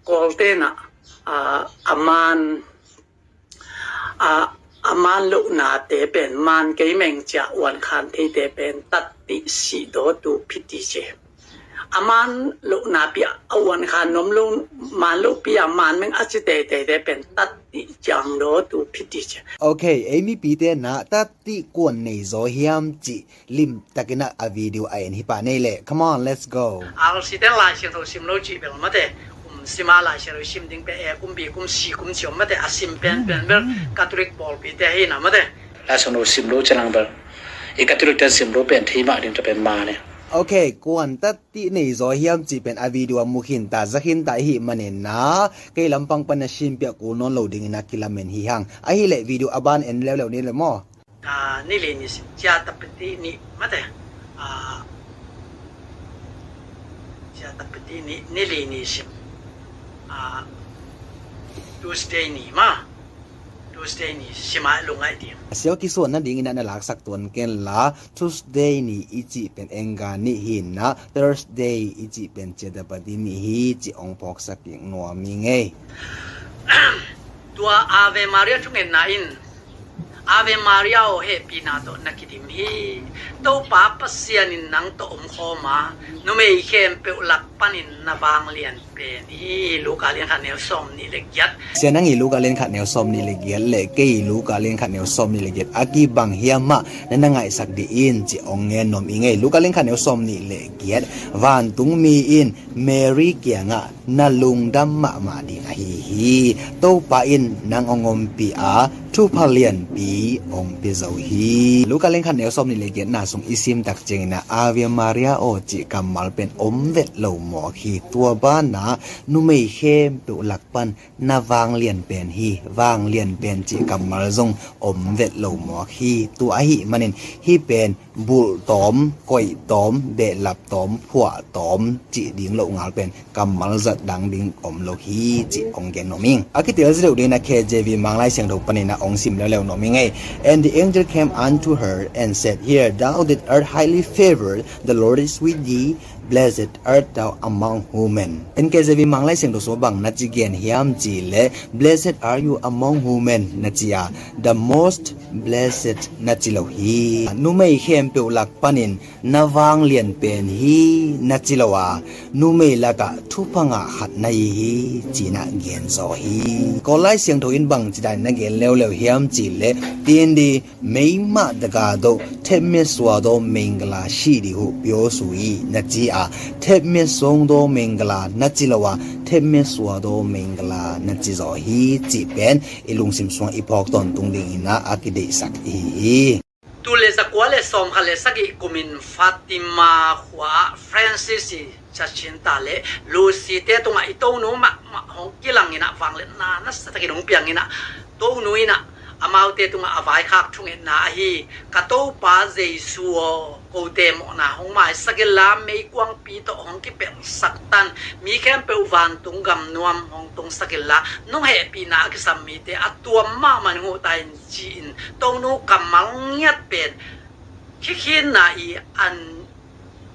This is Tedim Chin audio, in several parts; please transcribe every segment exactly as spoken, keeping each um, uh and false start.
Kawlte'n ah, a, a man, a, a man lohnate pen man kei meng ci-a uankhan theite pen tattih sih dawtu phiti ci. A man lohnapi-a a uankhan nuam lo, man lopi-a man meng a ci teiteite pen tattih ciang dawtu phiti ci. Ok, ei mipite'n ah tattih kua'n nei zaw hiam cih limtakin ah a video a en hi pah ni leh. Come on, let's go. RC te'n Lai Siangtho sim lo cih bel mate, kum sim a Lai Siangtho sim ding pen e, kumpi kum si kum ciang mate, a sim penpen bel Catholic pawlpite hi na mate. Lai Siangtho sim lo ciang bel i Catholic te'n sim lo pen thei mah ding ta pen mah ni. Ok, kua'n tattih nei zaw hiam cih pen a video a mu khin ta, za khin ta i hih manin ah kei lampang pan a sim piak kul nawn lo dingin ah kilamen hi hang. Ahih leh video a ban en leuleu ni leh maw. A, ni li ni sim, Ciatapati ni mate. A, Ciatapati ni, ni li ni sim. A, Tuesday ni mah. Tuesday ni sim a lungngaih ding. A siau kisuan nadingin ah na laksak tuan ken la, Tuesday ni i cih pen Enga ni hi na, Thursday i cih pen Ciatapati ni hi cih ong phawksak kik nuam ing ei. Tua Ave Maria thungetna in, Ave Maria aw, hehpihna tawh na kidim hi. Topa Pasian in nang tawh omkhawm a, numei khempeuh lak panin na vanglian pen hi. Luka lian khat neu sawm nih le giat. Sia, nang i Luka lian khat neu sawm nih le giat le kei i Luka lian khat neu sawm nih le giat a kibang hiam mah na na ngaihsak dih in cih ong ngen nuam ing ei. Luka lian khat neu sawm nih le giat. Vantungmi in Mary kiangah na lungdam mahmah ding ahi hi. Topa in nang ong ompih a, thupha lianpi ong pia zo hi. Luka lian khat neu sawm nih le giatna sung i sim tak ciangin ah Ave Maria aw cih kammal pen om vet lo mawk hi. Tua banah numei khempeuh lak pan na vanglian pen hi, vanglian pen cih kammal zong om vet lo mawk hi. Tua ahih manin hih pen bulh tawm, koih tawm, behlap tawm, phuah tawm cih ding loh ngal pen kammal zat dang ding om lo hi cih ong gen nuam ing. A kitel zi deuh dingin ah K J V Mang Lai Siangtho panin ah ong sim leuleu nuam ing ei. And the angel came unto her and said, Here thou that art highly favored, the Lord is with thee, Blessed art thou among women. N K J V Mang Lai Siangtho sung bang na ci gen hiam cih leh, Blessed are you among women na ci a, the most blessed na ci lo hi. Numei khempeuh lak panin na vanglian pen hi na ci lo a, numei lakah thupha ngah khat na hi hi ci-in ah gen zaw hi. Kawl Lai Siangtho in bang ci dan na gen leuleu hiam cih leh, tindi မိန်းမတကာတို့ ထက်မြက်စွာသော မင်္ဂလာရှိသည်ဟု ပြောဆို၏. Na ci a, ထက်မြက်ဆုံးသော မင်္ဂလာ na ci lo a, ထက်မြက်စွာသော မင်္ဂလာ na ci zaw hi cih pen i lungsim sungah i phawk tawntung dingin ah a kideihsak i hi hi. Tul le zakua le sawmkhat le sagih kumin Fatima khua-ah Francis i Jacinta le Lucy te tungah i Tonu mahmah hong kilangin ah vangliatna nasatakin hong piangin ah, Tonu in ah amaute tungah a vaikhak thungetna ahi, ka Topa Jesu aw, kote mawhna hong maisak inla, meikuangpi tawh hong kipelhsak tan, mi khempeuh vantung gam nuam hong tungsak inla, nong hehpihna a kisam mite a tuam mahmah in huh ta in, ci-in Tonu kammal ngiat pen khikhinna i an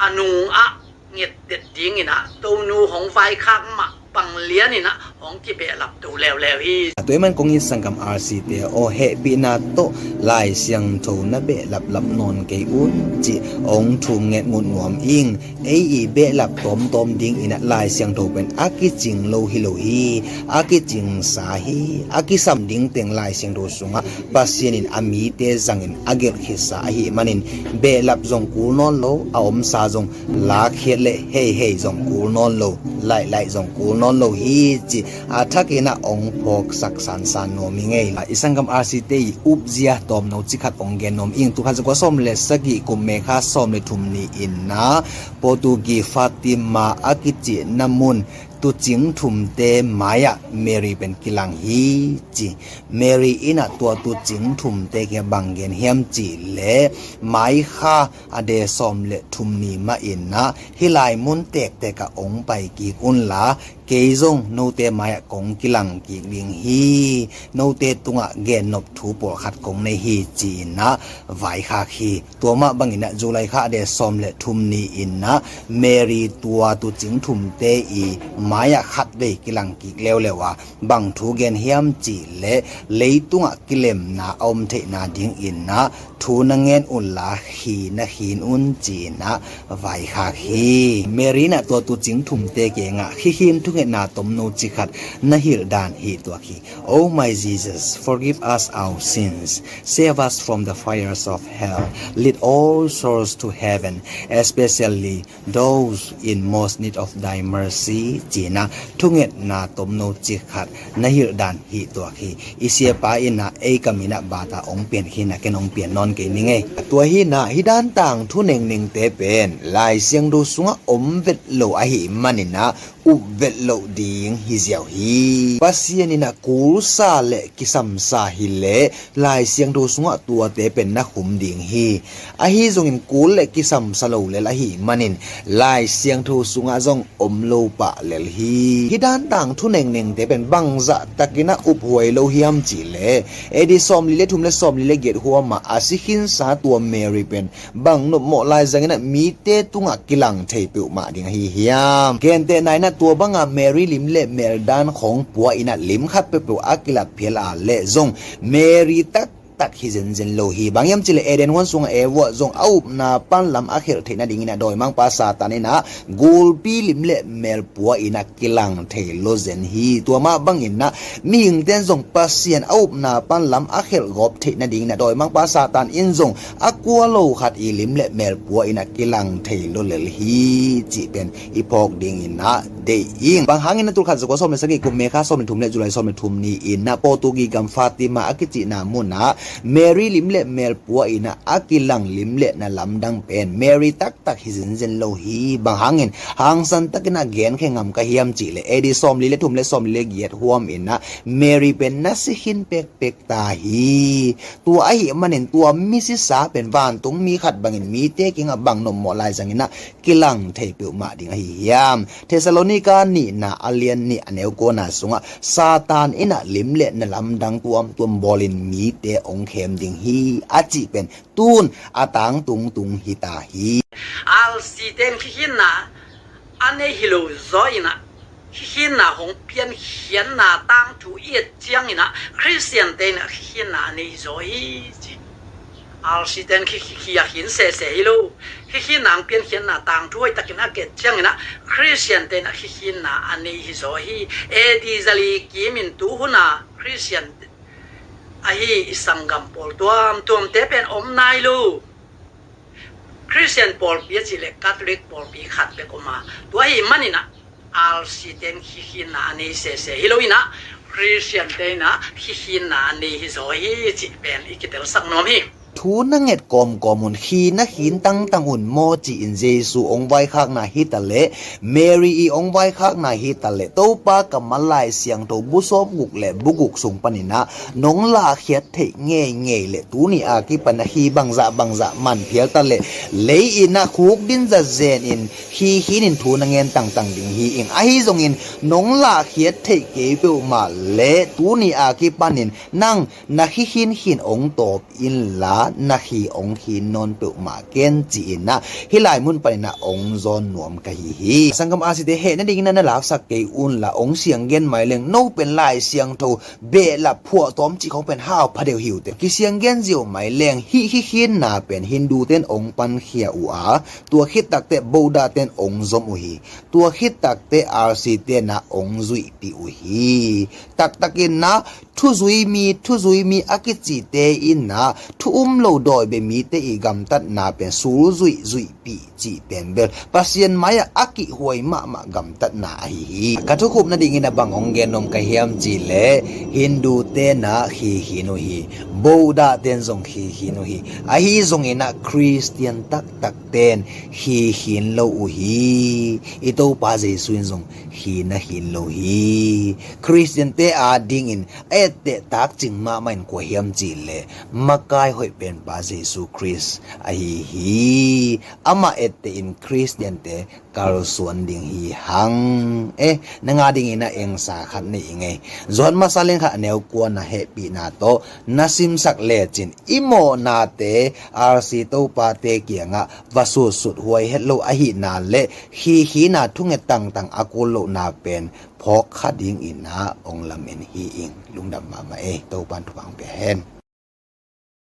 a nungah ngetdet dingin ah Tonu hong vaikhak mah bang lianin ah hong kibehlap to leuleu hi. A tua ahih man kong it sanggam R C te aw, hehpihna tawh Lai Siangtho na behlaplap nawn kei un cih hong thum nget ngut nuam ing. Ei i behlap tawmtawm dingin ah Lai Siangtho pen a kicing lo hi lo hi, a kicingsa hi. A kisam ding teng Lai Siangtho sungah Pasian in a mite zangin a gelh khitsa ahih manin, behlap zong kul nawn lo, a omsa zong lakkhiat le heihei zong kul nawn lo, laihlah zong kul nawn lo hi cih a thakin ah hong phawksak sansan nuam ing ei. I sanggam R C te i upzia tawmno cikhat hong gen nuam ing. Tul khat zakua sawm le sagih kum May kha sawm le thum ni-in ah Portugi Fatima a kicihna mun tuucing thumte mai-ah Mary pen kilang hi ci. Mary in ah tua tuucing thumte kiang bang gen hiam cih leh, May kha a de sawm le thum ni mah in ah hih lai mun tektek ah hong pai kik unla, kei zong note mai-ah kong kilang kik ding hi. Note tungah gennop thu pawlkhat kong nei hi, ci-in ah vaikhak hi. Tua mah bangin ah July kha a de sawm le thum ni-in ah Mary tua tuucing thumte i mai-ah khatvei kilang kik leuleu a, bang thu gen hiam cih leh leitungah kilemna a om theihna dingin ah thu na ngen unla khi na khin un, ci-in ah vaikhak hi. Mary in ah tua tuucing thumte kiangah khikhin thungetna tomno ci khat na hilh dan hih tuak hi. Oh my Jesus, forgive us our sins, save us from the fires of hell, lead all souls to heaven, especially those in most need of thy mercy, ci-in ah thungetna tomno ci khat na hilh dan hih tuak hi. I siapa in ah ei kam in ah bata hong pian khin a, ken hong pian nawn kei ning ei. Tua hi in ah hih dan tangthu nengnengte pen Lai Siangtho sungah om vet lo ahih manin ah up vet loh ding hi ziau hi. Pasian in ah kulsa le kisamsa hi leh Lai Siangtho sungah tuate pen na khum ding hi. Ahi zongin kul le kisamsa lo lel ahih manin Lai Siangtho sungah zong om lo pah lel hi. Hih dan tangthu nengnengte pen bangzah takin ah uphuai lo hiam cih leh A D sawmli le thum le sawmli le giat huam ah a si khinsa tua Mary pen bang nopmawh lai zangin ah mite tungah kilang thei peuhmah ding ahi hiam? Gentehna in ah tua bangah Mary lim le mel dan khawng pua in ah lim khat peuhpeuh a kilat phial a leh zong Mary taktak hi zenzen lo hi. Bang hiam cih leh Eden huan sungah Eva zong a upna pan lam a khelh theih nadingin ah dawimangpa Satan in ah gulpi lim le mel pua in ah kilang thei lo zen hi. Tua mah bangin ah mihingte in zong Pasian a upna pan lam a khelh gawp theih nadingin ah dawimangpa Satan in zong a kua lo khat i lim le mel pua in ah kilang thei lo lel hi, cih pen i phawk dingin ah deih ing. Bang hangin ah tul khat za kua sawm le sagih kum May kha sawm le thum le July sawm le thum ni-in ah Portugi gam Fatima a kicihna mun ah Mary lim le mel pua in ah a kilang lim le na lamdang pen Mary taktak hi zenzen lo hi. Bang hangin hangsan takin ah genkhe ngam ka hiam cih leh A D sawmli le thum le sawmli le giat huam in ah Mary pen na si khin pekpek ta hi. Tua ahih manin tua misisa pen vantung mi khat bangin mite kiangah bang nopmawh lai zangin ah kilang thei peuhmah ding ahi hiam? Thessalonika nihna a lian nih a neu kuana sungah Satan in ah lim le na lamdang tuamtuam bawlin mite hong khem ding hi, a cih pen tun a tangtungtung hi ta hi. Alsite in khikhinna a nei hi lo zaw in ah khikhinna hong piankhiatna tangthu i et ciangin ah Khristiante in ah khikhinna a nei hi zaw hi, ci. Alsite in khi, khi, khi a khin sese hi lo. Khikhinna hong piankhiatna tangthu hoihtakin a et ciangin ah Khristiante in ah khikhinna a nei hi zaw hi. A D zali kimin tu hun a Khristian ahi i sanggam pawl tuamtuamte pen om nai lo. Khristian pawlpi a cih leh Catholic pawlpi khat bek om a, tua ahih manin ah Alsite in khikhinna a nei sese hi lo in ah Khristiante in ah khikhinna a nei hi zaw hi, cih pen i kitelsak nuam hi. Thu na nget kawmkawm un, khi na khin tangtang un maw, ci-in Jesu hong vaikhakna hi ta leh, Mary i hong vaikhakna hi ta leh, Topa kammal Lai Siangtho bu sawmguk le bu guk sung panin ah nong lahkhiat theih ngeingei leh tuni a kipan ah khi bangzah bangzah man phial ta leh lei in ah khukdin zazen in khi khinin thu na ngen tangtang ding hi ing. Ahi zongin nong lahkhiat theih kei peuhmah leh tuni a kipanin nang na khi khinkhin hong tawp inla na khi hong khin nawn peuhmah ken, ci-in ah hih lai mun panin ah hong zawn nuam ka hi hi. Sanggam Alsite heh nadingin ah na laksak kei unla hong siang gen mai leng, no pen Lai Siangtho behlap phuahtawm cih khawng pen hau pha deuh hi uh teh. Kisiang gen ziau mai leng hih khikhinna pen Hindu-te in hong pankhia uh a, tua khit takteh Buddha-te in hong zom uh hi. Tua khit takteh Alsite in ah hong zuihpih uh hi. Taktakin ah thuzui mi, thuzui mi a kicite in ah thu um lo dawibia mite i gamtatna pen sulzuih zuihpih cih pen bel Pasian mai-ah a kihhuai mahmah gamtatna ahi hi. Ka thukhupna dingin ah bang hong gen nuam ka hiam cih leh Hindu-te in ah khi khin uh hi. Buddha-te in zong khi khin uh hi. Ahi zongin ah Khristian taktakte in khi khin lo uh hi. I Topa Jesu in zong khi na khin lo hi. Khristiante adingin a etteh takcing mahmah in kua hiam cih leh makai hoih pen Pa Jesu Khrist ahi hi. Amah etteh in Khristiante kalsuan ding hi hang. Eh, na ngah dingin a engsa khat nei ing ei. Johan masa lian khat a neu kua na hehpihna tawh na simsak lecin i mawhnate R C topate kiangah va sutsut huai het lo ahihna le khikhina thunget tangtang a kul lohna pen phawk kha dingin a ong lamen hi ing. Lungdam mahmah ei. Topan thupha pia hen.